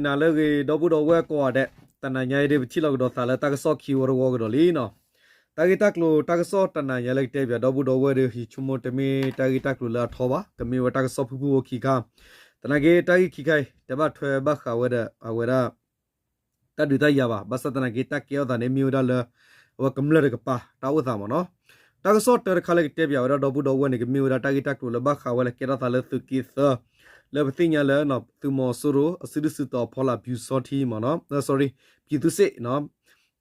နၤလၢအဂ့ၤ ဒီပုၢ်ဒီဝဲၢ်ကိးဂၤဒဲး, တနၤညါအံၤဒုး ပထံၣ်လိာ်ကဒီးသးလၢတၢ်ကစီၣ်ခံဝီတဝီကဒီးလံနီၤ. တၢ်ဂ့ၢ်တၢ်ကျိၤတၢ်ကစီၣ်တနၤညါလၢကတဲပၠးဒီပုၢ်ဒီဝဲၢ်ဒီး ယဆိကမိၣ်တမ့ၢ်တၢ်ဂ့ၢ်တၢ်ကျိၤလၢအထီဘၣ်, ကမ့ၢ်ဝဲတၢ်ကစီၣ်ဖုၣ်ဖုၣ်ဖိခံခါ, သနာ်က့တၢ်ဂ့ၢ်ခံခါအံၤ တဘၣ်ထွဲဘၣ်ဃးဝဲဒီး အဝဲဒၣ် တၢ်ဒုးတၢ်ယၤဘၣ်, ဘၣ်ဆၣ်သနာ်က့ တၢ်ကဲထီၣ်သးန့ၣ် မ့ၢ်ဝဲဒၣ်လၢ အဝဲကမျၢၢ်တကပၤ တၢ်အိၣ်သးမ့ၢ်နီၤ. တၢ်ကစီၣ်တၢတခါလၢကတဲပၠးဝဲဒၣ်ဒီပုၢ်ဒီဝဲၢ်န့ၣ် ကမ့ၢ်ဝဲဒၣ်တၢ်ဂ့ၢ်တၢ်ကျိၤလၢဘၣ်ဃးဝဲလၢကဲထီၣ်သးလၢသုးက့သၢ လၢပသ့ၣ်ညါလၢ သုးမီၤစိရိၤ အစုဒုၣ်စုတီၤအဖီလာ် ပျူစောထီးမ့ၢ်နီၤ, sorry, ပျူသူစ့ၣ်နီၤ,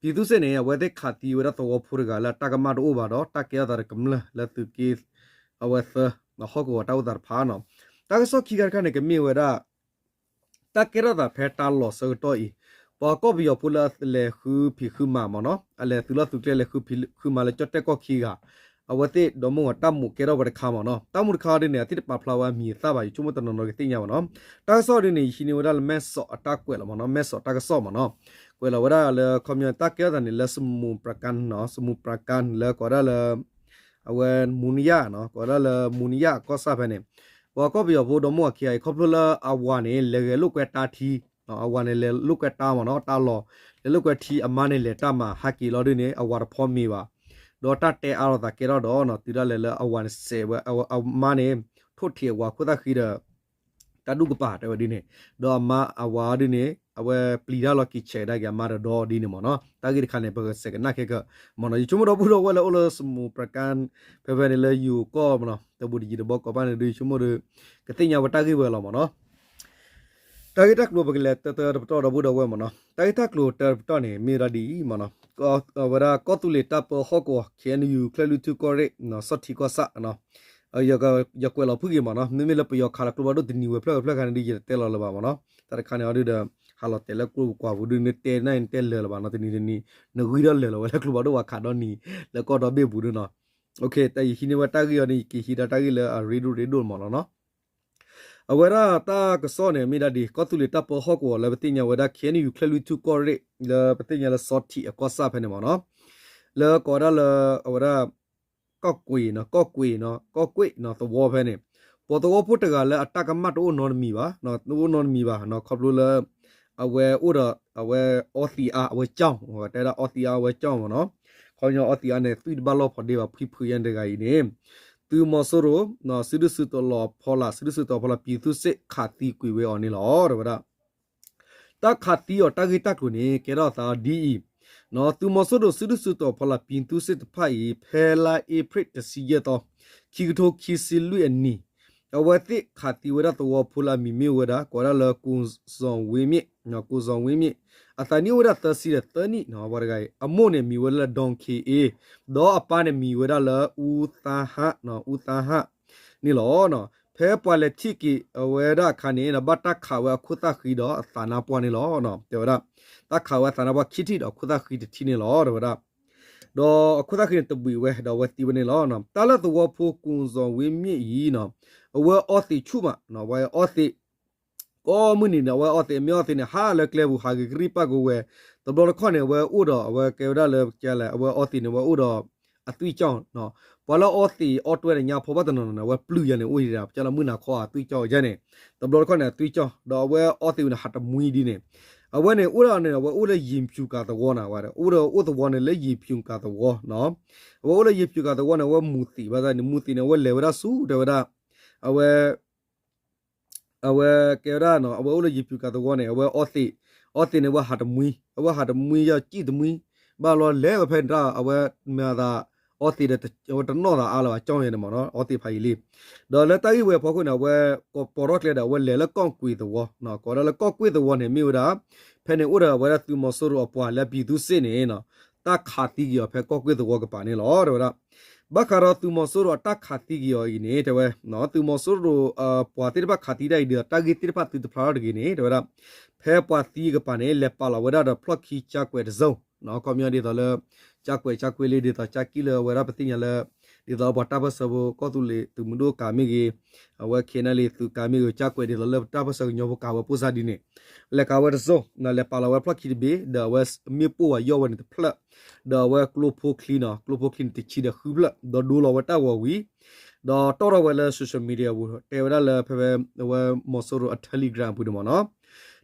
ပျူသူစ့ၣ်န့ၣ် အဝဲသ့ၣ်ခးသံဝဲဒၣ်သဝီဖိတဂၤလၢအတၢ်ကမၣ်တအိၣ်ဘၣ်ဒီး တၢ်ကဲထီၣ်သးဒီးကမျၢၢ်လၢသုးက့ အဝဲသၢ ဟီၣ်ကဝီၤတၢ်အိၣ်သးတဖၣ်နီၤ. တၢ်ကစီၣ်ခံခါတခါန့ၣ် ကမ့ၢ်ဝဲဒၣ် တၢ်ကဲထီၣ်သးဖဲတၢ်လီၢ်ဆၢကတီၢ်အံၤ, ပှၤကီၢ်ပယီၤဖိလၢအလဲၤဃုဖံးဃုမၤမ့ၢ်နီၤ, အလဲၤသုးလီၢ်သုးကျဲလဲၤဃုဖံးဃုမၤလၢကၠီၣ်တဲၣ်ကီၢ်ခံဂၤ, အဝဲသ့ၣ်ဒီမါဝၤတၢ်မိၣ်ကဲထီၣ်ဝဲတခါမ့ၢ်နီၤ. တၢ်မိၣ်တခါအံၤဒ်န့ၣ် အသ့ၣ်တပာ်ဖျါဝဲအမံၤအသၣ်ဘၣ်, ယဆိကမိၣ်တနီၤနီၤကသ့ၣ်ညါဘၣ်နီၤ. တၢ်ကစီၣ်ဒ်န့ၣ် ယဟံးန့ၢ်ဝဲဒၣ်လၢမဲၢ်စီးအတၢ်ကွဲးလီၤမ့ၢ်နီၤ, မဲၢ်စီးတၢ်ကစီၣ်မ့ၢ်နီၤ, ကွဲးလီၤဝဲဒၣ်လၢ ခီပညီ တၢ်ကဲထီၣ်သးန့ၣ် လၢ စမူးပြၤကၣ်နီၤ, စမူးပြၤကၣ် လၢကိးဝဲဒၣ်လၢ အဝဲမူနယၣ်နီၤ, ကိးဝဲဒၣ်လၢမူနယၣ်အကီၢ်ဆၣ်ဖဲန့ၣ်, ပှၤကီၢ်ပယီၤဖိဒီမါဝၤခံဂၤအံၤ ခီဖျိလၢအဝၤန့ၣ် လဲၤဂဲၤလိာ်ကွဲတၢ်ထံ, အဝၤန့ၣ် လဲၤလိာ်ကွဲတၢ်မ့ၢ်နီၤ, တၢ်လီၢ် လဲၤလိာ်ကွဲထံ အမါန့ၣ် လဲၤတၢ်မၤဟးက့ၤလီၤဒ်န့ၣ် အဝၤတဖီမ့ၤဘၣ်, ဒီးတၢ်တဲအါလိာ်သးကဲထီၣ်ဒီးနီၤ, တုၤဒၣ်လဲာ်လၢအဝၤန့ၣ်စဲးဝဲ အမါန့ၣ် ထိၣ်ထံးအဝၤခိၣ်သၣ်ဃံဒီး တၢ်ဒူၣ်ကပၤတဲဝဲဒ်န့ၣ်, ဒီးအမါအဝၤဒ်န့ၣ် အဝဲပျံၤတၢ်လီၤက့ၤဆဲးဒၣ်က့ၤအမါဒီးဒီဒ်န့ၣ်မ့ၢ်နီၤ. တၢ်ဂ့ၢ်တခါန့ၣ် ပကစဲးကနၣ်ခဲကၢမ့ၢ်နီၤ. ယဆိကမိၣ်ဒီပုၢ်ဒီဝဲၢ်လၢအိၣ်လၢ စမူးပြၤကၣ် ဖဲဖဲန့ၣ်လၢယိၤကီၢ်မ့ၢ်နီၤ, တဘူးတယံၤတဘီကီးဘၣ်န့ၣ်ဒုး ယဆိကမိၣ်ဒီး ကသ့ၣ်ညါဝဲတၢ်ဂ့ၢ်ဝဲလီၤမ့ၢ်နီၤ. တၢ်ဂ့ၢ်တၢ်ကျိၤပကလဲၤတၢတၢတပတီၢ်ဒီပုၢ်ဒီဝဲၢ်မ့ၢ်နီၤ. တၢ်ဂ့ၢ်တၢ်ကျိၤတၢတပတီၢ်န့ၣ် မ့ၢ်ဝဲဒၣ်ဒ်အံၤမ့ၢ်နီၤ, ဝဲဒၣ်ကီၢ်သူလ့ၤတၢ်ပၢဟီၣ်ကဝီၤ ခ့ၣ်အဲၣ်ယူၣ် ကၠဲၣ်လွံၢ်ထူၣ်ကီၢ်ရ့ၣ် ဆီၣ်ထံကီၢ်ဆၣ် ယကွဲးလီၤဖုၣ်က့ၤမ့ၢ်နီၤ, မ့မ့ၢ်လၢပယီၤခးလီၤကျိဖးဒိၣ်တနံၤဝဲဖျၢၣ်ဝဲဖျၢၣ်ခါန့ၣ်ဒုး ယတတဲလီၤလၢၤဘၣ်မ့ၢ်နီၤ. တၢ်တခါန့ၣ်အီၤဒုးဒီး ဟးလီၤတဲာ်လၢကျိပကွၢ်ပူၤဒုး နတဲန့ၣ် နတဲလၢာ်လၢၤဘၣ်နီၤ, တနံၤတနံၤ နဂံၢ်ဒီးလၢာ်လီၤဝဲလၢကျိဖးဒိၣ်ဝဲခးဒီနံၤ လၢကီၢ်ဒီဘ့ၣ်ပူၤဒုးနီၤ. ယဟံးန့ၢ်ဝဲတၢ်ဂ့ၢ်အီၤန့ၣ် ယကဟံးဒီးတၢ်ဂ့ၢ်လၢအရ့ဒိၣ်ရ့ဒိၣ်မ့ၢ်နီၤ. အဝဲဒၣ်တၢ်ကစီၣ်န့ၣ် မ့ၢ်ဒၣ်ဒ် ကီၢ်သူလ့ၤတၢ်ပၢဟီၣ်ကဝီၤလၢပသ့ၣ်ညါဝဲဒၣ် ခ့ၣ်အဲၣ်ယူၣ် ကၠဲၣ်လွံၢ်ထူၣ်ကီၢ်ရ့ၣ် လၢပသ့ၣ်ညါလၢဆီၣ်ထံးအကီၢ်ဆၣ်ဖဲန့ၣ်မ့ၢ်နီၤ, လၢကိးဝဲဒၣ်လၢ အဝဲဒၣ် ကီၢ်ကွ့ၢ်နီၤ, ကီၢ်ကွ့ၢ်နီၤ, ကီၢ်ကွ့ၢ်နီၤသဝီဖဲန့ၣ်, ပှၤသဝီဖိတဂၤလၢအတၢ်ကမၣ်တအိၣ်နီတမံၤဘၣ်, တအိၣ်နီတမံၤဘၣ်, ခီဖျိလၢ အဝဲအိၣ်ဒီး အဝဲအီသံးအါ အဝဲကၠီၣ်, တဲဒၣ်အီသံးအါ အဝဲကၠီၣ်မ့ၢ်နီၤ. ခီပညီအီသံးအါန့ၣ် သွံၣ်တဘၣ်လီၢ်ဖီဒ့ဘၣ် ဖှံဖုးယဲၢ်တဂၤအံၤန့ၣ်, သုးမီၤစိရိၤ စုဒုၣ်စုတီၤလီၤဖီလာ် စုဒုၣ်စုတီၤဖီလာ် ပံၤသူစ့ၣ် ခးသံကွံာ်ဝဲအီၤန့ၣ်လီၤ တဲဝဲဒၣ်. တၢ်ခးသံအီၤတၢ်ဂ့ၢ်တၢ်ကျိၤန့ၣ် ကဲထီၣ်အသးဒ်အံၤ, သုးမီၤစိရိၤ စုဒုၣ်စုတီၤဖီလာ် ပံၤသူစ့ၣ်တဖၣ်အံၤ ဖဲလါအ့ဖြ့ၣ်တဆံယဲၢ်သီ, ခံကထိခံဆံလွံၢ်အနံၣ်, အဝဲသ့ၣ်ခးသံဝဲဒၣ်သဝီဖိလၢအမံၤမ့ၢ်ဝဲဒၣ် ကိးဝဲဒၣ်လၢ ကိုဇော်ဝင်းမြင့်, ကိုဇော်ဝင်းမြင့်, အသးနံၣ်အိၣ်ဝဲဒၣ်သၢဆံဒီးသၢနံၣ်နီၤ, ပှၤတဂၤအံၤ အမိၢ်န့ၣ်မံၤဝဲဒၣ်လၢ ဒေါ်ခင်အေး, ဒီးအပၢ်န့ၣ်မံၤဝဲဒၣ်လၢ ဦးသန်းဟန်, ဦးသန်းဟန် န့ၣ်လီၤ. ဖဲပှၤလဲၤထံၣ်က့ၤအဝဲဒၣ်အခါန့ၣ် ဘၣ်တၢ်ခးဝဲအခိၣ်သၣ်ဃံဒီးအသးနါပှၢ်န့ၣ်လီၤ. တဲဝဲဒၣ် တၢ်ခးဝဲအသးနါပှၢ်ခံထံၣ်ဒီးအခိၣ်သၣ်ဃံတထံၣ်န့ၣ်လီၤ တဲဝဲဒၣ်. ဒီးအခိၣ်သၣ်ဃံန့ၣ်တဘှံးဝဲ ဒီးအဝဲသံဝဲန့ၣ်လီၤ. တၢ်လၢသဝီဖိ ကိုဇော်ဝင်းမြင့် အံၤနီၤ, အဝဲအီသံးဆူၣ်မး, အဝဲအီသံး ကိးမုၢ်နံၤန့ၣ် အဝဲအီသံး အမ့ၢ်အီသံးန့ၣ် ဟးလၢကျဲပူၤ ဟးဂ့ၤကရံၣ်ပာ်ကဝဲၤ, တဘျီတခီၣ်န့ၣ် အဝဲအိၣ်ဒီး အဝဲကဲဝဲဒၣ်လၢကလဲၣ် အဝဲအီသံးန့ၣ် အဝဲအိၣ်ဒီးအသွံၣ်ကၠီၣ်, ပှၤလၢအီသံးအီတွဲန့ၣ်ညါဖီဘၣ်တနီၤနီၤန့ၣ် အဝဲပျုၢ်ယဲန့ၣ် အိၣ်ဒံးဒၣ် ကလဲၣ်မုၢ်နၤခီအသွံၣ်ကၠီၣ်ယဲန့ၣ်, တဘျီတခီၣ်န့ၣ် အသွံၣ်ကၠီၣ် ဒီးအဝဲအီသံးဝဲန့ၣ် ဟးတမှံဒ်န့ၣ်, အဝဲန့ၣ် အိၣ်ဒၣ်န့ၣ် အဝဲအိၣ်လၢယ့ၤဖၠူၤကၤသဝီနၤဝဲဒီး အိၣ်ဒီးအိၣ်သဝီန့ၣ်လၢယ့ၤဖၠူၤကၤသဝီနီၤ, အဝဲအိၣ်လၢယ့ၤဖၠူၤကၤသဝီန့ၣ် အဝဲမူၤသံးဘၣ်သးန့ၣ် မူၤသံးန့ၣ် အဝဲလဲၤဝဲဒၣ်ဆူ တဲဝဲဒၣ် အဝဲ အဝဲကဲဝဲဒၣ်နီၤ အဝဲအိၣ်လၢယ့ၤဖၠူၤကၤသဝီန့ၣ် အဝဲအီသံး, အီသံးန့ၣ် အဝဲဟးတမှံ, အဝဲဟးတမှံ ယကံၣ်တမှံ, ဘၣ်လီၤလဲၤဝဲဖဲန့ၣ် အဝဲမၤသး အီသံးဒီး အဝဲတနီၣ်သးအါလၢၤဘၣ် ကၠီၣ်ယဲန့ၣ်မ့ၢ်နီၤ အီသံးဖးယံာ်လံ. ဒီးလၢတၢ်ဂ့ၢ်ဝဲအဖီခိၣ်န့ၣ် အဝဲကိးပိာ်ထီၣ်ကျဲဒီး အဝဲလဲၤလၢကီၢ်ကွ့ၢ်သဝီ, ကိးဝဲဒၣ်လၢကီၢ်ကွ့ၢ်သဝီန့ၣ် မ့ၢ်ဝဲဒၣ် ဖဲန့ၣ်အိၣ်ဒီးအဝဲဒၣ်သုးမီၤစိရိၤအပှၤလၢပံၤသူစ့ၣ်န့ၣ် တၢ်ခးသံက့ၤအီၤဖဲကီၢ်ကွ့ၢ်သဝီကပၤန့ၣ်လီၤ တဲဝဲဒၣ်. ဘၣ်ဃးဒီးသုးမီၤစိရိၤအတၢ်ခးသံက့ၤအီၤအံၤန့ၣ် တဲဝဲ သုးမီၤစိရိၤအပှၤသ့ၣ်တဖၣ်ခးသံဒၣ်အံၤဒီး တၢ်ဂ့ၢ်သ့ၣ်တဖၣ်သုတဖျါထီၣ်တဂ့ၤန့ၣ် တဲဝဲဒၣ် ဖဲပှၤသံကပၤန့ၣ် လဲၤပာ်လီၤဝဲဒၣ်ဒီးဖျီၣ်ခံကၠါကွဲးတစိၢ်, ခီပညီဒ်သိးလၢ ကၠါကွဲး ကၠါကွဲးလံ ဒ်သိးကၠါကံၣ်လၢအဝဲဒၣ်ပသ့ၣ်ညါလၢ ဒ်သိးပှၤတၢ်ပၢၢ်ဆၢဖိ ကီၢ်သူလ့ၤသုးမုၢ်ဒိၣ်ကၤမ့ၢ်ဂ့ၤ, အဝဲ ခ့ၣ်အဲၣ်ယူၣ် သုးကၤမ့ၢ်ဂ့ၤ ကၠါကွဲးဒ်သိးလၢပတၢ်ပၢၢ်ဆၢကညီဖိကၤဝဲပိၢ်စၢ်ဒ်န့ၣ် လဲၤကၤဝဲတစိၢ်, လဲၤပာ်လီၤဝဲဖျီၣ်ခံတဘ့ၣ် ဒီးအဝဲမ့ၣ်ပိၢ်ဝဲယီၢ်ဝဲန့ၣ်တဖျၢၣ်, ဒီးအဝဲကျိဖိချံနီၤ ကျိဖိချံန့ၣ်တဆံဒီးဃုဖျၢၣ် ဒီးဒိလီၤဝဲတၢ်ဂီၤဝံၤ ဒီးတီၣ်ထီၣ်ဝဲလၢ social media အပူၤ တဲဝဲဒၣ်လၢဖဲဖဲ အဝဲမီၤစိရိၤအ Telegram အပူၤန့ၣ်မ့ၢ်နီၤ,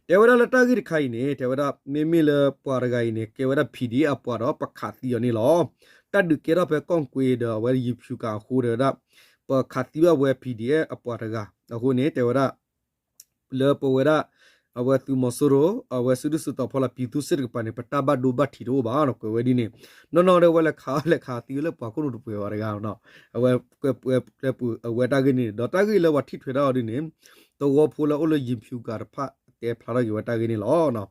တဲ တဲဝဲဒၣ်လၢတၢ်ဂ့ၢ်တခါအံၤန့ၣ် တဲဝဲဒၣ် မ့မ့ၢ်လၢပှၤတဂၤအံၤန့ၣ် ကဲဝဲဒၣ် P D F အပှၤဒီး ပခးသံအီၤန့ၣ်လီၤ. တၢ်ဒုးကဲထီၣ်ဖဲကီၢ်ကွ့ဒီးအဝဲယဖၠူကၤအဃိဒီးဝဲဒၣ် ပခးသံဘၣ်ဝဲ P D F အပှၤတဂၤအဃိန့ၣ် တဲဝဲဒၣ် လၢပဝဲဒၣ် အဝဲသုးမီၤစိရိၤ အဝဲစုဒုၣ်စုတီၤဖီလာ် ပြည်သူ့စစ် တကပၤန့ၣ် ပတၢ်ဘၣ်ဒိဘၣ်ထံးတအိၣ်ဘၣ်နီၤ ကွဲးဝဲဒ်န့ၣ် နီၢ်နီၢ်ဒီးဝဲလဲၤခးလဲၤခးသံဝဲလၢပှၤခိၣ်နူာ်တပှဲၤဘၣ်တဂၤနီၤ အဝဲ ကွဲးပှဲၤပှဲၤအဝဲတၢ်ဂ့ၢ်န့ၣ် ဒီးတၢ်ဂ့ၢ်လၢပှၤထံၣ်ထွဲတၢ်အီၤဒ်န့ၣ် သဝီဖိလၢအိၣ်လၢယဖၠူကၤတဖၣ် တဲဖျါထီၣ်က့ၤဝဲတၢ်ဂ့ၢ်န့ၣ်လီၤ.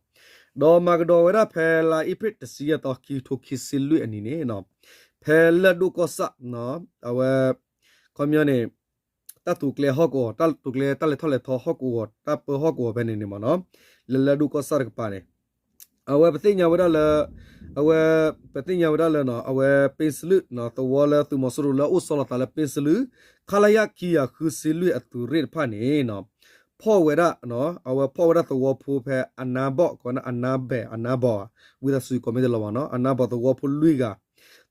ဒီးမၤကဒီးဝဲဒၣ်ဖဲလါအ့ဖြ့ၣ်တဆံယဲၢ်သီ ခံကထိခံဆံလွံၢ်အနံၤန့ၣ် ဖဲလၢၢ်ဒိၣ်ကီၢ်ဆၣ် အဝဲ ခီပညီန့ၣ် တၢ်တိာ်ကျဲၤဟီၣ်ကဝီၤ တၢ်တိာ်ကျဲၤတၢ်လဲၤထီၣ်လဲၤထီဟီၣ်ကဝီၤ တၢ်ပၢဟီၣ်ကဝီၤဖဲန့ၣ်န့ၣ်မ့ၢ်နီၤ လၢလၢၢ်ဒိၣ်ကီၢ်ဆၣ်တကပၤန့ၣ် အဝဲပသ့ၣ်ညါဝဲဒၣ်လၢ အဝဲ ပသ့ၣ်ညါဝဲဒၣ်လၢ အဝဲပ့စလုၣ် သဝီလၢသုးမီၤစိရိၤလၢအအိၣ်ဆီလီၤသးလၢပ့စလုၣ် ခလရ ခံကယၤဃုဆံလွံၢ်အသုးရ့ၣ်တဖၣ်န့ၣ် ဖီၣ်ဝဲဒၣ် အဝဲဖီၣ်ဝဲဒၣ်သဝီဖိဖဲအနါဘီၣ် ကီးန့ၣ် အနါဘဲၣ် အနါဘီၣ် ဝံသးစူၤ comment တလီၤမ့ၢ်နီၤ အနါဘီၣ်သဝီဖိလွံၢ်ဂၤ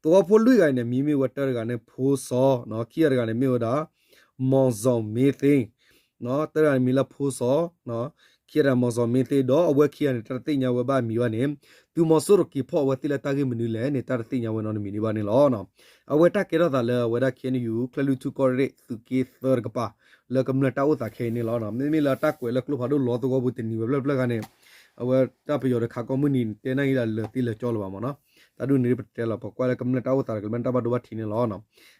သဝီဖိလွံၢ်ဂၤအံၤန့ၣ် မံၤမ့ၢ်ဝဲတၢတဂၤန့ၣ် ဖိစီၤ ခံဂၤတဂၤန့ၣ်မ့ၢ်ဝဲဒၣ် မီၤစီၤမ့သ့ တၢတဂၤန့ၣ်မံၤလၢဖိစီၤ ခံဂၤတဂၤမီၤစီၤမ့သ့ ဒီးအဝဲခံဂၤန့ၣ် တၢ်တသ့ၣ်ညါဝဲဘၣ်အမံၤဘၣ်န့ၣ် သုးမီၤစိရိၤက့ၤဖီၣ်အဝဲသ့ၣ်လၢတၢ်ဂ့ၢ်မနုၤလဲၣ်န့ၣ် တၢ်တသ့ၣ်ညါဝဲနီတမံၤဒံးဘၣ်န့ၣ်လီၤ. အဝဲတၢ်ကဲထီၣ်သးလၢအဝဲဒၣ် K N U ချၢၣ်လွံၢ်ထူၣ်ကီၢ်ရ့ၣ် သုးက့သၢတကပၤ လၢကမျၢၢ်တၢ်အိၣ်သးခဲအံၤန့ၣ်လီၤ. မ့မ့ၢ်လၢတၢ်ကွဲးလၢကျိဖးဒိၣ်လီသဝီပူၤတနံၤဝဲဖျၢၣ်ဖျၢၣ်ခါန့ၣ် အဝဲတၢ်ပယီၤတခးကီၢ်မုၢ်နံၤတဲနၢ်ဂ့ၤဒၣ်လၢာ်သ့လၢာ်ကၠီလၢၤဘၣ်မ့ၢ်နီၤ တၢ်ဒ်န့ၣ်ပတဲလီၤ ပကွၢ်လၢကမျၢၢ်တၢ်အိၣ်သးဒီးကမျၢၢ်တၢ်ဘၣ်ဒိဘၣ်ထံးန့ၣ်လီၤ.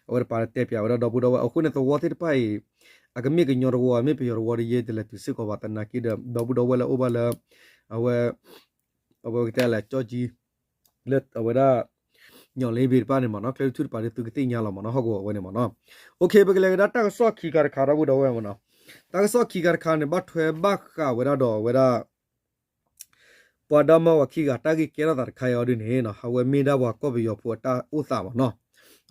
အဝဲတပၤတဲပၠးဝဲဒၣ်ဒီပုၢ်ဒီဝဲၢ် အဃိန့ၣ်သဝီသ့ၣ်တဖၣ်အံၤ အကမ့ၢ်ကညီတဝီ မ့ၢ်ပယီၤတဝီဒီးယဲတလဲၤတုၤစ့ၢ်ကီးဘၣ်သနာ်က့ဒီး ဒီပုၢ်ဒီဝဲၢ်လၢအိၣ်ဘၣ်လၢ အဝဲ အဝဲကတဲလဲၣ် ကၠီကၠံ လၢအဝဲဒၣ် ညီၣ်လ့ဘ့ၣ်တဖၣ်န့ၣ်မ့ၢ်နီၤ ချၢၣ်လွံၢ်ထူၣ်တကပၤဒီးသုကသ့ၣ်ညါလီၤမ့ၢ်နီၤ ဟီၣ်ကဝီၤဝဲန့ၣ်မ့ၢ်နီၤ. ပကလဲၤကဒါတၢ်ကစီၣ်ခံခါတခါဒီပုၢ်ဒီဝဲၢ်မ့ၢ်နီၤ. တၢ်ကစီၣ်ခံခါတခါန့ၣ် ဘၣ်ထွဲဘၣ်ဃးဝဲဒၣ်ဒီးအဝဲဒၣ် ပှၤဒီမါဝၤခံဂၤတၢ်ဂ့ၢ်ကဲထီၣ်သးတခါအံၤအီၤဒ်န့ၣ် အဝဲမ့ၢ်ဒၣ်ပှၤကီၢ်ပယီၤဖိအတၢ်အိၣ်သးမ့ၢ်နီၤ.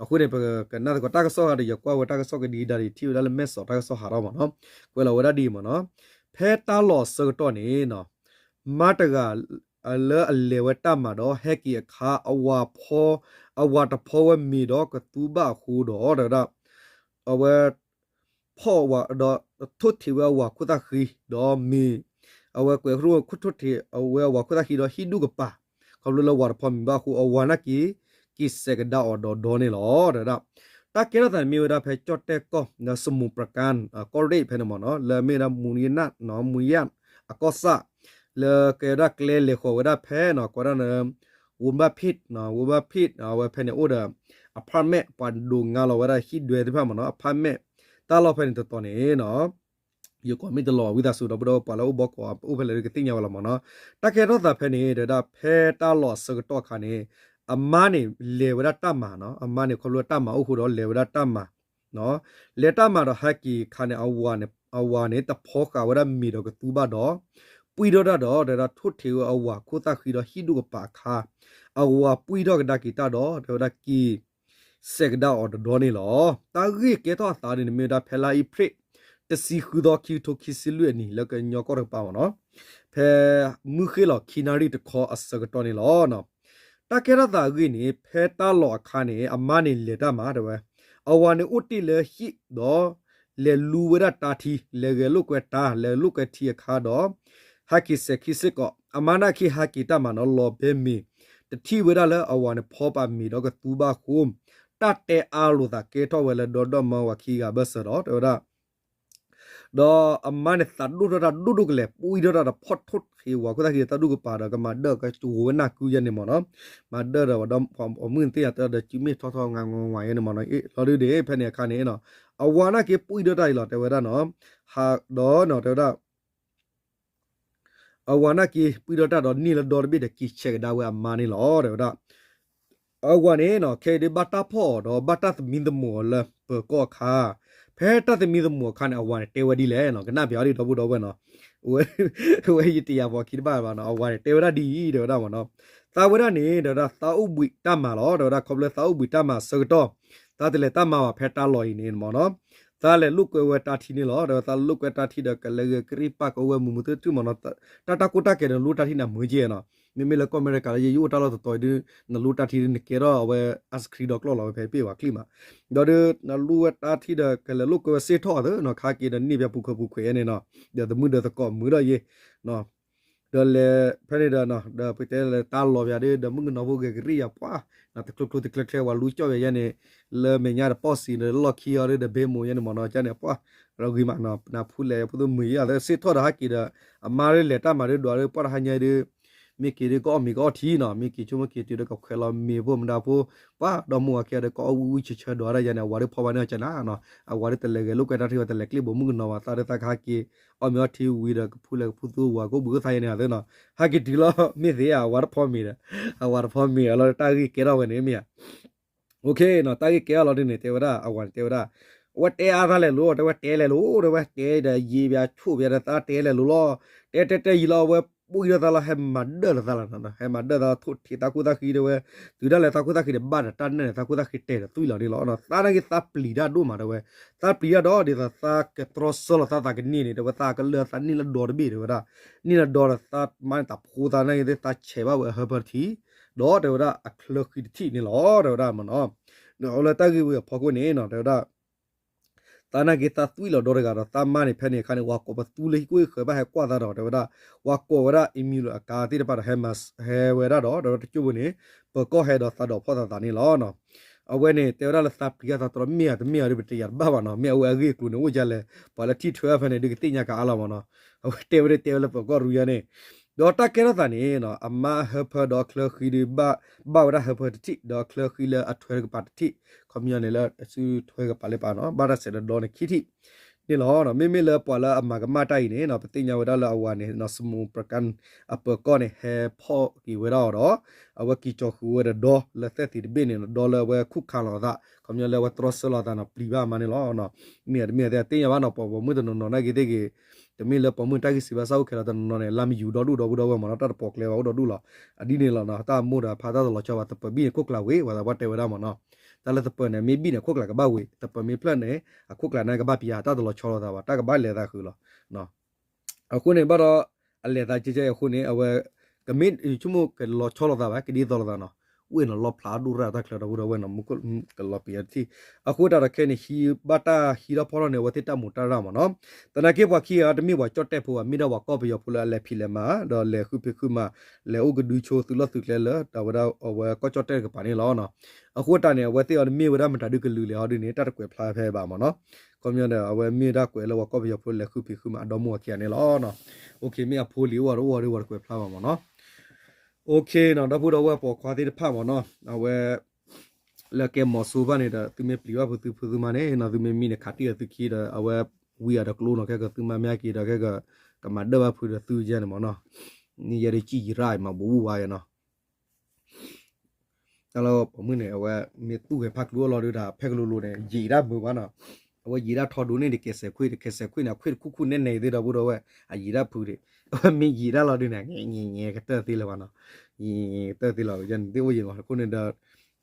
အဃိန့ၣ် ပကနၣ်သကိးတၢ်ကစီၣ်ဂၤဒီး ယကွၢ်ဝဲတၢ်ကစီၣ်ကဒံကဒါဒီး ထံၣ်ဝဲဒၣ်လၢမဲၢ်စီးတၢ်ကစီၣ်ဟးထီၣ်မ့ၢ်နီၤ. ကွဲးလီၤဝဲဒၣ်ဒ်အံၤမ့ၢ်နီၤ. ဖဲတၢ်လီၢ်အဆၢကတီၢ်န့ၣ် မါတဂၤ လၢအလဲၤဝဲတၢ်မၤဒီးဟဲက့ၤအခါ အဝၤဖီ အဝၤတဖီဝဲမ့ၤဒီးကသူဘၣ်အဃိဒီး တဲဝဲဒၣ် အဝဲ ဖီၣ်ဝဲဒီး ထိၣ်ထံးဝဲအဝၤခိၣ်သၣ်ဃံ ဒီးမ့ၤ အဝဲကွဲးကရူၢ်ထိၣ်ထံးဝဲအဝၤခိၣ်သၣ်ဃံဒီးဟံၣ်ဒူၣ်ကပၤ ခီဖျိလၢဝၤတဖီမံၤဘၣ်အဃိ အဝၤနာ်က့ က့ၤစဲးကဒါအီၤဒီးဒီန့ၣ်လီၤ တဲဝဲဒၣ်. တၢ်ကဲထီၣ်သးန့ၣ်မ့ၢ်ဝဲဒၣ်ဖဲကၠီၣ်တဲၣ်ကီၢ် စမူးပြကၣ် ကီၢ်ရ့ၣ်ဖဲန့ၣ်မ့ၢ်နီၤ လၢမ့ၢ်ဝဲဒၣ်မူယနၣ် မူယနၣ်အကီၢ်ဆၣ် လၢကဲဝဲဒၣ်ကျဲလဲၤဃီၤဝဲဒၣ်ဖဲနီၤ ကိးဒၣ်န့ၣ် ဝူဘၣ်ဖံး ဝူဘၣ်ဖံး အဝဲဖဲန့ၣ်အိၣ်ဒီး apartment ပှၤဒိးငါလီၤဝဲဒၣ်ဟံၣ်ဒွဲသ့ၣ်တဖၣ်မ့ၢ်နီၤ apartment တၢ်လီၢ်ဖဲန့ၣ်တတီၤန့ၣ်နီၤ ယကွၢ်မ့ၢ်တလီၤဝံသးစူၤဒီပုၢ်ဒီဝဲၢ် ပှၤလၢအိၣ်ဘီကီးအိၣ်ဖဲလဲၣ်ဒီးကသ့ၣ်ညါဝဲလီၤမ့ၢ်နီၤ. တၢ်ကဲထီၣ်သးဖဲန့ၣ် တဲဝဲဒၣ်ဖဲတၢ်လီၢ်အဆၢကတီၢ်အခါန့ၣ် အမါန့ၣ် လဲၤဝဲဒၣ်တၢ်မၤနီၤ အမါန့ၣ် ခီဖျိတၢ်မၤအိၣ်ဃိဒီးလဲၤဝဲဒၣ်တၢ်မၤ လဲၤတၢ်မၤဒီးဟဲက့ၤအခါန့ၣ် အဝၤန့ၣ် အဝၤန့ၣ် တဖီဃာ်ဝဲဒၣ်မ့ၤဒီးကသူဘၣ်ဒီး ပှံၢ်ထီၣ်တၢ်ဒီး တဲဝဲဒၣ်ထိၣ်ထံးဝဲအဝၤခိၣ်သၣ်ဃံဒီးဟံၣ်ဒူၣ်ကပၤအခါ အဝၤပှံၢ်ထီၣ်ကဒါက့ၤတၢ်ဒီး တဲဝဲဒၣ်က့ၤ စဲးကဒါအီၤတဒီန့ၣ်လီၤ. တၢ်ဂ့ၢ်ကဲထီၣ်အသးဒ်န့ၣ် မ့ၢ်ဝဲဒၣ်ဖဲလါအ့ဖြ့ၣ် တဆံဃုသီ ခံကထိခံဆံလွံၢ်အနံၤ လၢကညီကီၢ်တကပၤမ့ၢ်နီၤ ဖဲမုၢ်ဃ့ၢ်လီၤခံနၣ်ရံၣ်တခီအဆၢကတီၢ်န့ၣ်လီၤ. တၢ်ကဲထီၣ်သးအဂ့ၢ်န့ၣ် ဖဲတၢ်လီၢ်အခါန့ၣ် အမါန့ၣ်လဲၤတၢ်မၤတဲဝဲ အဝၤန့ၣ်အိၣ်တ့ၢ်လၢဟံၣ်ဒီး လဲၤလူဝဲဒၣ်တၢ်ထံ လဲၤဂဲၤလိာ်ကွဲတၢ် လဲၤလိာ်ကွဲထံအခါဒီး ဟဲက့ၤစဲးခံစ့ၢ်ကီး အမါနာ်က့ဟဲက့ၤတၢ်မၤနီၤ လီၤဘဲမ့ၤ တထံၣ်ဝဲဒၣ်လၢအဝၤန့ၣ်ဖီပာ်မ့ၤဒီးကသူဘၣ်အဃိ တၢ်တဲအါလိာ်သးကဲထီၣ်ဝဲလၢဒီဒီမါဝၤခံဂၤဘၢၣ်စၢၤဒီး တဲဝဲဒၣ် ဒီးအမါန့ၣ်သးဒိၣ်ထီၣ်တၢ်ဒိၣ်ဒိၣ်ကလဲာ် ပှံၢ်ထီၣ်တၢ်ဒီးဖီၣ်ထိၣ်ထံးဝၤခိၣ်သၣ်ဃံဒီးတၢ်ဒူၣ်ကပၤဒီး ကမၤဒၢၣ်ကဝဲနၢ်ကုယဲန့ၣ်မ့ၢ်နီၤ မၤဒၢၣ်ဒီးဝဲဒီးပှၤမုၢ်သ့ၣ်ညါတၢ်ဒီးစုမ့ၢ်ထီထီငါငါဝဲန့ၣ်မ့ၢ်နီၤ လီၤဒုးဒ့ၣ်ဖဲန့ၣ်အခါန့ၣ် အဝၤနာ်က့ပှံၢ်ထီၣ်တၢ်အံၤလီၤ တဲဝဲဒၣ်နီၤ ဟးဒီးနီၤ တဲဝဲဒၣ် အဝၤနာ်က့ပှံၢ်ထီၣ်တၢ်ဒီးန့ၢ်လၢဒီတဘ့ၣ်ဒီးက့ၤဆဲးကဒါဝဲအမါန့ၣ်လီၤ တဲဝဲဒၣ် အဝၤန့ၣ်နီၤ ခဲအံၤဒ်ဘၣ်တၢ်ဖီၣ်အီၤဒီးဘၣ်တၢ်သမံသမိးအီၤလၢပၢၤကီၢ်အခါ ဖဲတၢ်သမံသမိးအခါန့ၣ် အဝၤန့ၣ်တဲဝဲဒ်လဲၣ်နီၤ ကနၣ်ပၠးအီၤဒ်ဒီပုၢ်ဒီဝဲၢ်နီၤ ဝဲယတယာ်ပှၤခံတဘၣ်ဘၣ်နီၤ အဝၤန့ၣ်တဲဝဲဒၣ်ဒ်အံၤ တဲဝဲဒၣ်မ့ၢ်နီၤ သးဝဲဒၣ်န့ၣ် တဲဝဲဒၣ်သးအိၣ်ဘှံးတၢ်မၤလီၤ တဲဝဲဒၣ်ခီဖျိသးအိၣ်ဘှံးတၢ်မၤအဆၢကတီၢ် သးတလဲၤတၢ်မၤဘၣ်ဖဲတၢ်လီၢ်အံၤန့ၣ်မ့ၢ်နီၤ သးလဲၤလိာ်ကွဲဝဲတၢ်ထံန့ၣ်လီၤ တဲဝဲသးလိာ်ကွဲတၢ်ထံဒီးကလဲၤဂဲၤကရံၣ်ပာ်ကဝဲမုာ်မုာ်သုထုမ့ၢ်နီၤ တၢ်တၢ်ကိၢ်တၢ်ဂီၤဒီးနလိၣ်တၢ်ထံန့ၣ်မုာ်က့နီၤ မ့မ့ၢ်လၢကီၢ်အမဲရကၤလၢယအိၣ်တၢ်လီၢ်တတီၤအံၤဒီး နလိၣ်တၢ်ထံဒီးနကဲထီၣ်အဝဲ ice cream ဒီးကျီၢ်လီၤဝဲဖဲပ့ၢ်ဝဲချံမး ဒီးဒ်နလိၣ်ဝဲတၢ်ထံဒီးကလဲၤလိာ်ကွဲဝဲစ့ၢ်ထီၣ်အသိးနီၤ ခါက့ၤဒီးန့ၢ်ပၠးပူၤခၢပူၤခွဲးယဲန့ၣ်နီၤ ဒီးသမုၢ်ဒီးသကိးမုာ်ဒီးယဲနီၤ ဒီးလဲၤဖဲန့ၣ်ဒီး ဒီးပတဲလၢတၢ်လီၤပယၤဒီး ဒီးမုၣ်ကနီၤဖိဂဲၤကရံၣ်ယၤပှၢ်, တကျိကျိတကျဲကျဲ ဝၤလူကၠီၣ်ပယၤယဲန့ၣ်, လၢမဲာ်ညါတပီၢ်စံးဒီးလီၢ်ခံအီၤဒီး ဒီးဘ့မိၢ်ယဲန့ၣ်မ့ၢ်နီၤ ကန့ၣ်ပှၢ်, ဒီးဂ့ၤမးနီၤ နဖူလဲၣ်ဖိသူမုၢ်ယဲၢ်သၢစ့ၢ်ထီၣ်ဒီးဟဲက့ၤဒီး အမါဒီးလဲၤတၢ်မၤဒီးဒွးဒီးပှၢ်တဟါညါဒီး မ့ၢ်က့ၤဒီးကအီၣ်မ့ၤကအီၣ်ထံနီၤ, မ့ၢ်က့ၤဆိကမိၣ်က့ၤတုၤဒီးကခွဲးလီၤမ့ၤဖိမတၤဖိ, ပှၢ်ဒီမါဝၤခံဂၤဒီးကအီၣ်ဝံၣ်ဝံၣ်ဆၢဆၢဒွးဒၣ်ယဲန့ၣ် အဝၤဒီးဖီဘၣ်န့ၢ်အီၤကနၤနီၤ, အဝၤဒီးတလဲၤဂဲၤလိာ်ကွဲတၢ်ထံဝဲ တလဲၤကျ့ၣ်ဘိးမုၣ်ကနီၤဘၣ် သးဒီးသးကဟဲက့ၤ အီၣ်မ့ၤအီၣ်ထံဝံၤဒီးကဖူလဲၣ်ကဖူသူဝၤ ကအိၣ်ဘှံးအိၣ်သါယဲန့ၣ်သ့နီၤ, ဟဲက့ၤတုၤလီၤမ့ၢ်သ့ဧါ အဝၤတဖီမ့ၤဒီး အဝၤတဖီမ့ၤအလီၤတၢ်ဂ့ၢ်ကဲထီၣ်ဝဲန့ၣ်မ့ၢ်ဧါ OK နီၤ, တၢ်ဂ့ၢ်ကဲထီၣ်လီၤဒ်န့ၣ် တဲဝဲဒၣ် အဝၤန့ၣ်တဲဝဲဒၣ်, အဝဲတဲအါသးလဲၤလိၤ တဲဝဲတဲလဲၤလိၤ တဲဝဲတဲဒီးယံာ်ဘၣ်ဆိၣ်ဘၣ်ဒီးသးတဲလဲၤလိၤလီၤ, တဲတဲတဲယံာ်လီၤ အဝဲပှံၢ်ဒီးသးလီၤ ဟဲမၤဒၢၣ်လီၤသးလီၤ, ဟဲမၤဒၢၣ်သးထိၣ်ထံးသးခိၣ်သးဃံတဲဝဲ, တုၤဒၣ်လဲာ်သးခိၣ်သးဃံန့ၣ် ဘၣ်ဒီးတၢ်နဲၣ်န့ၣ် သးခိၣ်သးဃံတဲာ်ဒီးသွံၣ်လီၤန့ၣ်လီၤ, သးနာ်က့သးပျံၤတၢ်ဒိၣ်မးတဲဝဲ, သးပျံၤတၢ်ဒီးဒ်သိးသးကတြီဆၢလီၤသးသးကန့ၢ်န့ၣ် တဲဝဲသးကလၢသးန့ၢ်လၢဒီတဘ့ၣ်တဲဝဲဒၣ်, န့ၢ်လၢဒီဒီးသးမါန့ၣ်တၢ်ဖိသးနာ်က့သးဆဲးဘၣ်ဝဲအဟၢဖၢတထံၣ်, ဒီးတဲဝဲဒၣ်အချၢဃံတထံၣ်န့ၣ်လီၤ တဲဝဲဒၣ်မ့ၢ်နီၤ, ဒီးလၢတၢ်ဂ့ၢ်ဝံၤအဖီခိၣ်န့ၣ်နီၤ တဲဝဲဒၣ် သးနာ်က့သးသွံၣ်လီၤဒီတဂၤဒီး သးမါန့ၣ် ဖဲန့ၣ်အခါန့ၣ် ဝၤကိးပသူလၢဟံၣ်ကိၣ်ဟံၣ်ဃၢၤဘၣ်ဟဲကွၢ်သးဒီး တဲဝဲဒၣ်, ဝၤကိးဝဲဒၣ် အံၤမံၤလၢအကါသ့ၣ်တဖၣ်ဒီး ဟဲဝဲဒၣ်ဒီး တဲဝဲတကၠိၢ်ဖိန့ၣ် ပၢၤကီၢ်ဟဲဒီးသးဒီးဖီၣ်သးသးန့ၣ်လီၤ. အဝဲန့ၣ် တဲဝဲဒၣ်လၢသးပျံၤတၢ်သးတြီမ့ၢ်ဧါတမ့ၢ်ဧါဒီး ပတယၤတဘၣ်ဘၣ်နီၤ, မ့ၢ်အဝဲအဂ့ၢ်အကျိၤန့ၣ် အိၣ်ဒ်လဲၣ်, ပှၤလၢထံၣ်ထွဲဖဲန့ၣ် ဒုးကသ့ၣ်ညါကါအါလီၤမ့ၢ်နီၤ, အဝဲတဲဝဲဒၣ်တဲဝဲလၢပၢၤကီၢ်ရူၤယါန့ၣ် ဒီးတၢ်ကဲထီၣ်သးန့ၣ် အမါအဟၢဖၢဒီးအချၢဃံဒီး ဘၣ်ဝဲဒၣ်ဟၢဖၢတထံၣ် ဒီးအချၢဃံလၢအထွဲကပၤတထံၣ်, ခီပညီန့ၣ်လၢအစုထွဲကပၤလၢပာ်နီၤ ဘၣ်တၢ်ဆဲးဒီးဒီန့ၣ်ခံထံၣ်န့ၣ်လီၤ. မ့မ့ၢ်လၢပှၤလၢအမၤကမၣ်တၢ်အံၤန့ၣ် ပသ့ၣ်ညါဝဲဒၣ်လၢအဝၤန့ၣ် စမူးပရကၣ် အပၢၤကီၢ်န့ၣ် ဟဲဖီၣ်က့ၤဝဲဒၣ်အီၤဒီး အဝဲက့ၤကၠီၤဃုာ်ဝဲဒီးဒီလၢသဲသ့ၣ်တဘ့ၣ်န့ၣ် ဒီလၢအဝဲခူၣ်ခါလီၤသး ခီပညီလၢအဝဲတြီဆၢလီၤသးနီၤ ပျံၤဘၣ်အမါန့ၣ်လီၤ. မ့ၢ်တမ့ၢ်သ့ၣ်သ့ၣ်ညါဘၣ်နီၤ ပှၤပိာ်မုၣ်တနီၤနီၤနာ်က့သ့ၣ်ဂ့ၤ တမ့ၢ်လၢပိာ်မုၣ်တၢ်ဂ့ၢ်စံးဘၣ်ဆၣ်အိၣ်ခဲလၢာ်တနီၤနီၤန့ၣ် လၢမယူၤဒီဒူၣ်ဒီပုၢ်ဒီဝဲၢ်မ့ၢ်နီၤ တၢ်တပိာ်ကျဲဘၣ်အိၣ်ဒီဒူၣ်လီၤ. အဒ်န့ၣ်လီၤနီၤ တၢ်မိၢ်ဒီးဖါတၢ်တလီၤဆီဘၣ် သပၢၤဘံၣ်န့ၣ် ခိၣ်ကျၢ်ဝံၤ ပှၤသးပှၢ်တဲဝဲဒၣ်မ့ၢ်နီၤ တၢ်လၢသပၢၤန့ၣ် မ့ၢ်ဘံၣ်န့ၣ် ခိၣ်ကျၢ်ကဘၣ်ဝံၤ သပၢၤမ့ၢ်ဖျၢၣ်န့ၣ် အခိၣ်ကျၢ်န့ၣ်ကဘၣ်ပယါ တၢ်တလီၤဆီလိာ်သးဘၣ် တၢ်ကဘၣ်လဲၤသးဃုာ်လီၤ. အဃိန့ၣ်ဘၣ်ဒီး အလဲၤသးကဲကဲအဃိန့ၣ် အဝဲ ကမ့ၢ်ဆိကမိၣ်ကလီၤဆီလိာ်သးဘၣ် ကဒ်သိးလိာ်သးနီၤ ဝ့ၢ်နီၤလီၣ်ဖျါဒိၣ်ရၣ်တၢ်ချၢဒီပုၢ်ဒီဝဲၢ်နီၤ မူခိၣ်ကလီၤပယါတထံၣ် အဃိတၢ်ဒီးခဲအံၤန့ၣ် ဟံးဘၣ်တၢ်ဟံးထီၣ်ဖီထီၣ်န့ၣ် အဝဲသ့ၣ်တၢ်မူးတၢ်ရၢ်မ့ၢ်နီၤ သနာ်က့ပှၤခံဂၤတမ့ၢ်ပှၤကၠီၣ်တဲၣ်ဖိဘၣ် မ့ၢ်ဒၣ်ပှၤကီၢ်ပယီၤဖိလၢအလဲၤဖံးလဲၤမၤ ဒီးလဲၤဃုဖံးဃုမၤ လဲၤအိၣ်ကဒုဆိသုးလီၢ်သုးကျဲလၢ တၢ်ဝဲဒၣ်အဝဲကီၢ်ကၠီၣ်တဲၣ်တကပၤန့ၣ်လီၤ. အဃိတၢ်န့ၣ် အဝဲသ့ၣ်အီၤတမ့ၢ်ဝဲဒၣ်မတၤဒုကလုာ်လဲၣ်ဟီဒ်န့ၣ် တၢ်တကွဲးဖျါဖဲဘၣ်မ့ၢ်နီၤ ခီပညီဒီး အဝဲမ့ၢ်ဒၣ်ကွဲးလၢပှၤကီၢ်ပယီၤဖိလဲၤဃုဖံးဃုမၤအဒီမိၢ်အခံဂၤန့ၣ်လီၤ. အိၣ်ခ့ မ့ၢ်အဖိလံၤအိၣ်ဒီးအိၣ်ဒီးဝဲတကွဲးဖျါဘၣ်မ့ၢ်နီၤ အိၣ်ခ့နီၤ ဒီပုၢ်ဒီဝဲၢ်ပိာ်ခွါသ့ၣ်တဖၣ်မ့ၢ်နီၤ အဝဲ လၢကဲမီၤစိဖၣ်န့ၣ်ဒီး သုမ့ၢ်ပျံၤဘၣ်ဖုသုဖုသုမါန့ၣ်နီၤ သုမ့ၢ်မံန့ၣ် ခးတံၢ်အီၤသုခံဒီး အဝဲဝံအီၤဒီးကျိနီၤ ခဲကသုမါမ့ၢ်ဟဲက့ၤဒီး ခဲကကမၤဒၢၣ်ဘၣ်ဖုဒီးသုယဲန့ၣ်မ့ၢ်နီၤ နံၤယဲဒ်ကံၣ်ယံၤရၣ်အံၤမၤဘူးဘူးဝါယဲနီၤ တၢ်လၢပိာ်မုၣ်န့ၣ် အဝဲမ့ၢ်သူၣ်ဂဲၤဖးကျိအလီၢ်ဒုးဒီး ဖဲကလိၤလိၤန့ၣ် ယံာ်ဒၣ်မုာ်ဘၣ်နီၤ အဝဲယံာ်ဒၣ်ထီဒိၣ်န့ၣ်ဒီး ကဲစဲးခွံဒီး ကဲစဲးခွံန့ၣ် အခွံတခူၣ်ခူၣ်နဲနဲသ့ၣ်ဒီပုၢ်ဒီဝဲၢ် အယံာ်ဒၣ်ဖုဒံး အဝဲမ့ၢ်ယံာ်ဒၣ်လီၤဒုးန့ၣ် ငဲငဲငဲကတၢၢ်သ့လၢၤဘၣ်နီၤ ယံာ်ကတၢၢ်သ့လီၤ ယဲန့ၣ်သ့ၣ်အိၣ်ယံာ်မး အဃိန့ၣ်ဒီး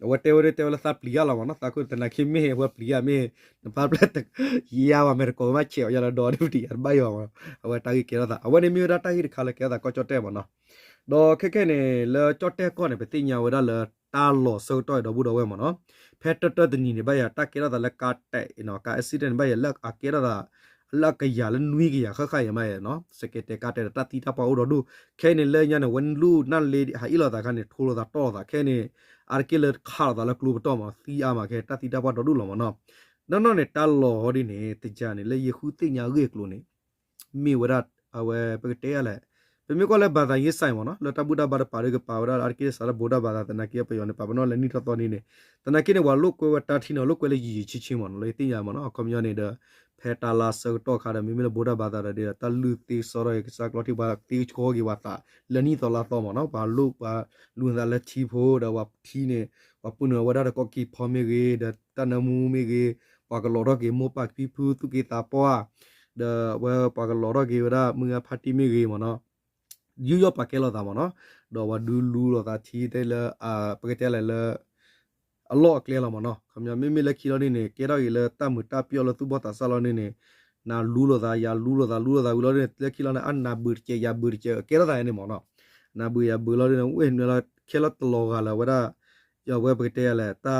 အဝဲတဲဝဲဒၣ်တဲဝဲလၢသးပျံၤယါလီၤမ့ၢ်နီၤ သးခိၣ်သနာ်က့မ့ၢ်အဝဲပျံၤယါမ့ၢ် နပၢ်ပျဲၢ်တ ယါဝဲမ့ၢ်တကိးမးဆဲးအီၤယါလီၤဒီး ဒုးပတံၤယါတဘၣ်ယီၤမ့ၢ်နီၤ အဝဲတၢ်ဂ့ၢ်ကဲထီၣ်သး အဝဲန့ၣ်မ့ၢ်ဝဲဒၣ်တၢ်ဂ့ၢ်တခါလၢကဲထီၣ်သးကီၢ်ကၠီၣ်တဲၣ်မ့ၢ်နီၤ ဒီးခဲခဲန့ၣ် လၢကၠီၣ်တဲၣ်ကီၢ်န့ၣ် ပသ့ၣ်ညါဝဲဒၣ်လၢတၢ်လီၤဆၢကတီၢ်ဒီပုၢ်ဒီဝဲၢ်မ့ၢ်နီၤ ဖဲတၢတၢတနံၤန့ၣ် ဘၣ်ယၤတၢ်ကဲထီၣ်သးလၢကါတဲာ်နီၤ ကါ accident န့ၣ် ဘၣ်ယၤလၢအကဲထီၣ်သး လၢအကယၤလၢနွံကယၤဃၣ်ဃၣ်ယဲမးနီၤ စကဲတဲာ်ကါတဲာ်ဒီးတၢ်သံတၢ်ပှၢ်အိၣ်ဒီဒူၣ် ခဲအံၤန့ၣ် လၢညါန့ၣ် ဝဲလူၢ်နၢ်လ့ဟးအ့ၣ်လိာ်သးခါန့ၣ် ထိလိာ်သးတီၢ်လိာ်သးခဲအံၤန့ၣ် အါတက့ၢ်လၢခးလိာ်သးလၢကျိပတီၢ်မး သံအါမးခဲ တၢ်သံတၢ်ပှၢ်ဒီဒူၣ်လီၤမ့ၢ်နီၤ နီၢ်နီၢ်န့ၣ် တၢ်လီၤဟီဒ်န့ၣ် တယၤန့ၣ် လၢယဃုသ့ၣ်ညါအဂ့ၢ်အကျိၤန့ၣ် မ့ၢ်ဝဲဒၣ် အဝဲပကတဲယါလဲၣ် ပမ့ၢ်ကွၢ်လၢ ဘာသာရေးဆိုင် မ့ၢ်နီၤ လၢတၢ်ဘူၣ်တၢ်ဘါတပာ်ဒီးကပာ်ဝဲဒၣ်လၢအါတက့ၢ်စးထီၣ် ဗုဒ္ဓဘာသာ သနာ်က့ပယီၤန့ၣ် ပာ်ပနီၣ်လၢနံၣ်ထီၣ်သီနံၤန့ၣ် သနာ်က့န့ၣ် ပှၤလိာ်ကွဲဝဲတၢ်ထံနီၤ လိာ်ကွဲလၢယံာ်ယံာ်ဆံဆံမ့ၢ်နီၤ လၢယသ့ၣ်ညါမ့ၢ်နီၤ အခီပညီန့ၣ်ဒီး ဖဲတၢ်လါဆၢကတီၢ်ခါဒီး မ့မ့ၢ်လၢ ဗုဒ္ဓဘာသာ ဒီး တၢ်လုၢ်သ့စီထီၣ်က့ၤကစၢ်ကျီထံ ပှၤသ့ကဆှီက့ၤပှၤသး လၢနံၣ်သီလါသီမ့ၢ်နီၤ ပှၤလိာ်ပှၤလူၤသးလၢထံဖိဒီးပှၤထံန့ၣ် ပှၤပုၢ်နုာ်အဝဲဒၣ်ဒီးကီၢ်ကံၢ်ဖီမ့ၢ်ဂ့ၤ ဒီးတၢ်နၢမူမ့ၢ်ဂ့ၤ ပှၤကလီၤထီၣ်က့ၤမိၢ်ပၢ်ဖံဖုသူၣ်က့သးပှၢ် ဒီးအဝဲပှၤကလီၤထီၣ်က့ၤဝဲဒၣ်မုၢ်ဂၤဖါတံၢ်မ့ၢ်ဂ့ၤမ့ၢ်နီၤ ယူးယီၣ်ပာ်ကဲလိာ်သးမ့ၢ်နီၤ ဒီးပှၤဒုးလူလိာ်သးထံသ့ၣ်လၢ ပကတဲလဲၣ်လၢ အလီၢ်အကျဲလီၤမ့ၢ်နီၤ ခီပညီ မ့မ့ၢ်လၢခံလီၤဒ်န့ၣ် ကဲထီၣ်က့ၤလၢတၢ်မုာ်တၢ်ပျီလၢသူၣ်ဘီၣ်သးစၢ်လီၤဒ်န့ၣ် နလူလိာ်သး ယၤလူလိာ်သး လူလိာ်သးဝံၤလီၤဒ်န့ၣ် လၢခံလီၤန့ၣ် အနၢ်ဘုာ်တကဲး ယၤဘုာ်တကဲး ကဲထီၣ်သးန့ၣ်မ့ၢ်နီၤ နၢ်ဘုာ်ယၤဘုာ်လီၤဒ်န့ၣ် ဝ့ၢ်နွဲလီၤခဲလီၤတလီၤဂာ်လၢၤဝဲဒၣ် ယဝဲပကတဲလဲၣ် တၢ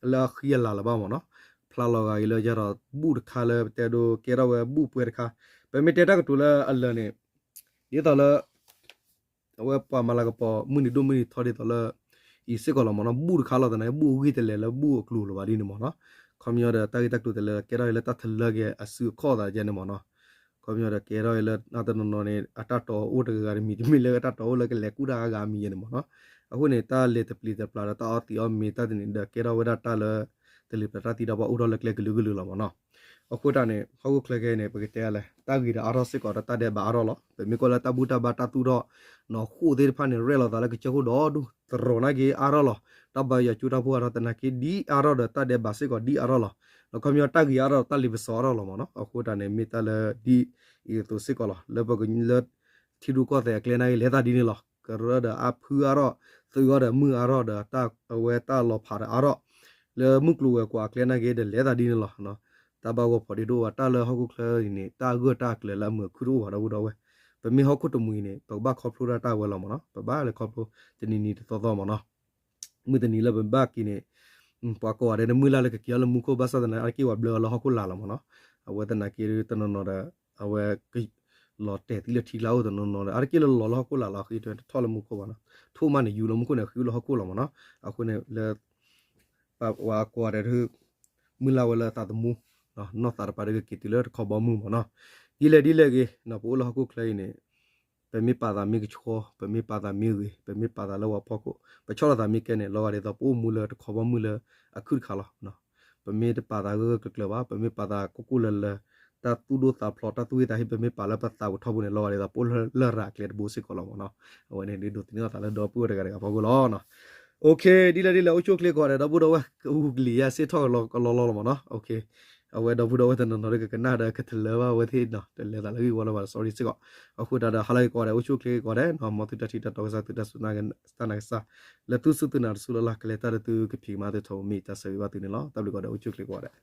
်လၢအဃံအလၤလၢၤဘၣ်မ့ၢ်နီၤ ဖျါလီၤဂာ်က့ၤလၢယၤဒီးဘူၣ်တခါလၢပတဲဒိကဲထီၣ်ဝဲဘူၣ်ပှဲၤတခါ ပမ့ၢ်တဲတၢ်ကတိၤလၢအလၢာ်န့ၣ် ဒ်သိးလၢ အဝဲပှၤမၤလၤကပီၤမုၢ်နံၤဒိၣ်မုၢ်နံၤထီဒ်သိးလၢ အံၤစ့ၢ်ကီးလီၤမ့ၢ်နီၤ, ဘူၣ်တခါလီၤသနာ်က့ ဘူၣ်အဂံၢ်တလဲၤလၢဘူၣ်အကျိၤလၢၤဘၣ်ဒ်န့ၣ်မ့ၢ်နီၤ. ခီပညီဒီးတၢ်ဂ့ၢ်တၢ်ကျိၤတလဲၤလၢ ကဲထီၣ်အံၤလၢတၢ်ထလၢက့ၤအစုအခီၣ်သးယဲန့ၣ်မ့ၢ်နီၤ. ခီပညီဒီးကဲထီၣ်အံၤလၢအတနီၤနီၤန့ၣ် အတၢ်တီအိၣ်တဂၤဂၤတမံၤ တမ့ၢ်လၢအတၢ်တီအိၣ်လၢကလဲၤကူၣ်တၢ်အါဂၤအမံၤယဲန့ၣ်မ့ၢ်နီၤ. အဃိန့ၣ် တၢ်လဲၤတပျံၤတပျၢ်ဒီးတၢ်အီသံးအီမ့ၤတၢ်တနံၤဒီးကဲထီၣ်ဝဲဒၣ်တၢ်လၢ တလံၤပျၢၤတၢ်သံတၢ်ဘၣ်အိၣ်ထီၣ်လၢကျဲကလုာ်ကလုာ်လီၤမ့ၢ်နီၤ. အဃိတၢ်န့ၣ် ဟီၣ်ခိၣ်ချၢခဲအံၤန့ၣ် ပကတဲလဲၣ် တၢ်ဂ့ၤဒီးအါထီၣ်စ့ၢ်ကီးဒီးတၢ်ဒဲးဘးအါထီၣ်လီၤ. ပမ့ၢ်ကွၢ်လၢတၢ်ဘူၣ်တၢ်ဘါတၢ်သူၣ်ထီၣ် နီၢ်ဃိၣ်သ့ၣ်တဖၣ်န့ၣ် ရဲၣ်လီၤသးလၢကစၢၢ်ခိၣ်ဒီဒူၣ် တရီးနာ်က့အါထီၣ်လီၤ. တၢ်ဘါယွၤကၠိတၢ်ဖှိၣ်အါထီၣ်သနာ်က့ဒ်အါထီၣ်ဒီးတၢ်ဒဲးဘးစ့ၢ်ကီးဒ်အါထီၣ်လီၤ. ဒီးခီပညီတၢ်ဂ့ၤအါထီၣ်ဒီးတၢ်လ့ပစီအါထီၣ်လီၤမ့ၢ်နီၤ. အဃိတၢ်န့ၣ် မ့ၢ်တၢ်လၢဒ်အံၤအသိးစ့ၢ်ကီးလီၤ. လၢပကလၢ ထံရူၢ်ကီၢ်သဲးအကျဲနာ်က့လဲၤသးဒ်န့ၣ်လီၤ. ကရၢဒီးအါဖုအါထီၣ် သုးအီၤဒီးမုၢ်အါထီၣ်ဒီး အဝဲတၢ်လီၤဖးဒီးအါထီၣ် လၢမုၢ်ကျိၤဝဲၤကွာ်အကျဲနာ်က့ဒီးလဲၤသးဒ်န့ၣ်လီၤ. တၢ်ဘၣ်ဂီၢ်ဖီၣ်ဒ့ဒိၣ်ဘၣ် တၢ်လၢဟီၣ်ခိၣ်ချၢအံၤန့ၣ် တၢ်ဂၢၢ်တၢ်ကျၢၤလၢအမုာ်အခုတအိၣ်ဘၣ်ဒီပုၢ်ဒီဝဲၢ်. ပမ့ၢ်ဟီၣ်ခိၣ်တမှံၤန့ၣ် ပကဘၣ်ခီဖျိဒၣ်တၢ်ဝဲလီၤမ့ၢ်နီၤ. ပဘၣ်လဲၤခီဖျိတနံၤနံၤတသီသီမ့ၢ်နီၤ. မုၢ်တနံၤလၢပဘၣ်က့ၤန့ၣ် ပှၤကိးဂၤဒဲးန့ၣ် မုၢ်လၢ်လၢကက့ၤအီၤလၢမူခိၣ် ဘၣ်ဆၣ်သနာ်က့ အါတက့ၢ်ပှၤဘျၢအီၤလၢဟီၣ်ခိၣ်လာ်လီၤမ့ၢ်နီၤ. အဝဲသနာ်က့တနီၤနီၤဒီး အဝဲ လီၤတဲာ်သံလၢထံကျါအိၣ်တနီၤနီၤဒီး အါတက့ၢ်လၢလီၤလၢဟီၣ်ခိၣ်လာ်လီၤ ဃ့တထီၣ်လၢမူခိၣ်ဘၣ်နီၤ. ထိၣ်မးန့ၣ် ယူၤလၢမူခိၣ်န့ၣ် ဃ့လၢဟီၣ်ခိၣ်လီၤမ့ၢ်နီၤ. အဃိန့ၣ်လၢ ပှၤကိးဂၤဒဲး မုၢ်လၢ်ဝဲလၢသးသမူ နီၢ်သးတပၤဒီးကက့ၤတုၤလၢတခီဘီမုၢ်မ့ၢ်နီၤ. ဒ်လဲၣ်ဒ်လဲၣ်ဂ့ၤ ပအိၣ်လၢဟီၣ်ခိၣ်ချၢအံၤန့ၣ် ပမ့ၢ်ပာ်သးမ့ၢ်ကဆှီ ပမ့ၢ်ပာ်သးမ့ၢ်ဂ့ၤ ပမ့ၢ်ပာ်သးလၢပှၤဖီခိၣ် ပဆီၣ်လီၤသးမ့ၢ်ကဲန့ၣ် လီၤဂာ်ဒ်သိးပအိၣ်မူလၢတခီဘီမုၢ်လၢအခုတခါလီၤ. ပမ့ၢ်တပာ်သးဂၢၢ်ဂၢၢ်ကျၢၤကျၢၤဘၣ် ပမ့ၢ်ပာ်သးကိၢ်ကိၢ်လၢၤလၢၤ တၢ်သူၣ်ဒိၣ်သးဖျိး တၢ်သူၣ်ဂ့ၤသးဟ့ ပမ့ၢ်ပာ်လၢပသးပူၤထီဘိန့ၣ် လီၤဂာ်ဒ်သိးပအိၣ်လၢလရာ်ကျဲတဘိစ့ၢ်ကီးလီၤမ့ၢ်နီၤ. အဝဲန့ၣ်ဒုးဒိးသန့ၤအသးလၢဒီပုၢ်ဝဲၢ်တဂၤတဂၤဖီခိၣ်လီၤ. အိၣ်ခ့ ဒ်လဲၣ်ဒ်လဲၣ် အိၣ်ဆူၣ်အိၣ်ချ့ကိးဂၤဒဲး ဒီပုၢ်ဒီဝဲၢ် ကဂုာ်ကလံၤယါစ့ၢ်ထီၣ်ကလီကလီလီၤလီၤမ့ၢ်နီၤ. အဝဲဒီပုၢ်ဒီဝဲၢ်တနီၤနီၤဒီးကကနၣ်ဒီးကတလၢဘၣ်ဝဲသ့ၣ်နီၤ တလဲၤသးလၢဂ့ၢ်ဝီလၢၤဘၣ် sorry စ့ၢ်ကီး. အဃိသတးဒီး ဟါလၢဂ့ၤကိးဂၤဒဲး အိၣ်ဆူၣ်အိၣ်ချ့ကိးဂၤဒဲး မ်သုတၢ်ထံၣ်တၢ်တီကစၢ် သုတၢ်စူၢ်တၢ်နာ်ကစၢ် လၢသုစူၢ်သုနာ်တစူၢ်လၢ်လၢ် ကလဲၤတၢ်လၢသုကဖံးကမၤသုထီဘိ မ့ၢ်တၢ်ဆၢဂ့ၤဘၣ်သုန့ၣ်လီၤ. တၢ်ဘျုးကိးဂၤဒဲး အိၣ်ဆူၣ်အိၣ်ချ့ကိးဂၤဒဲး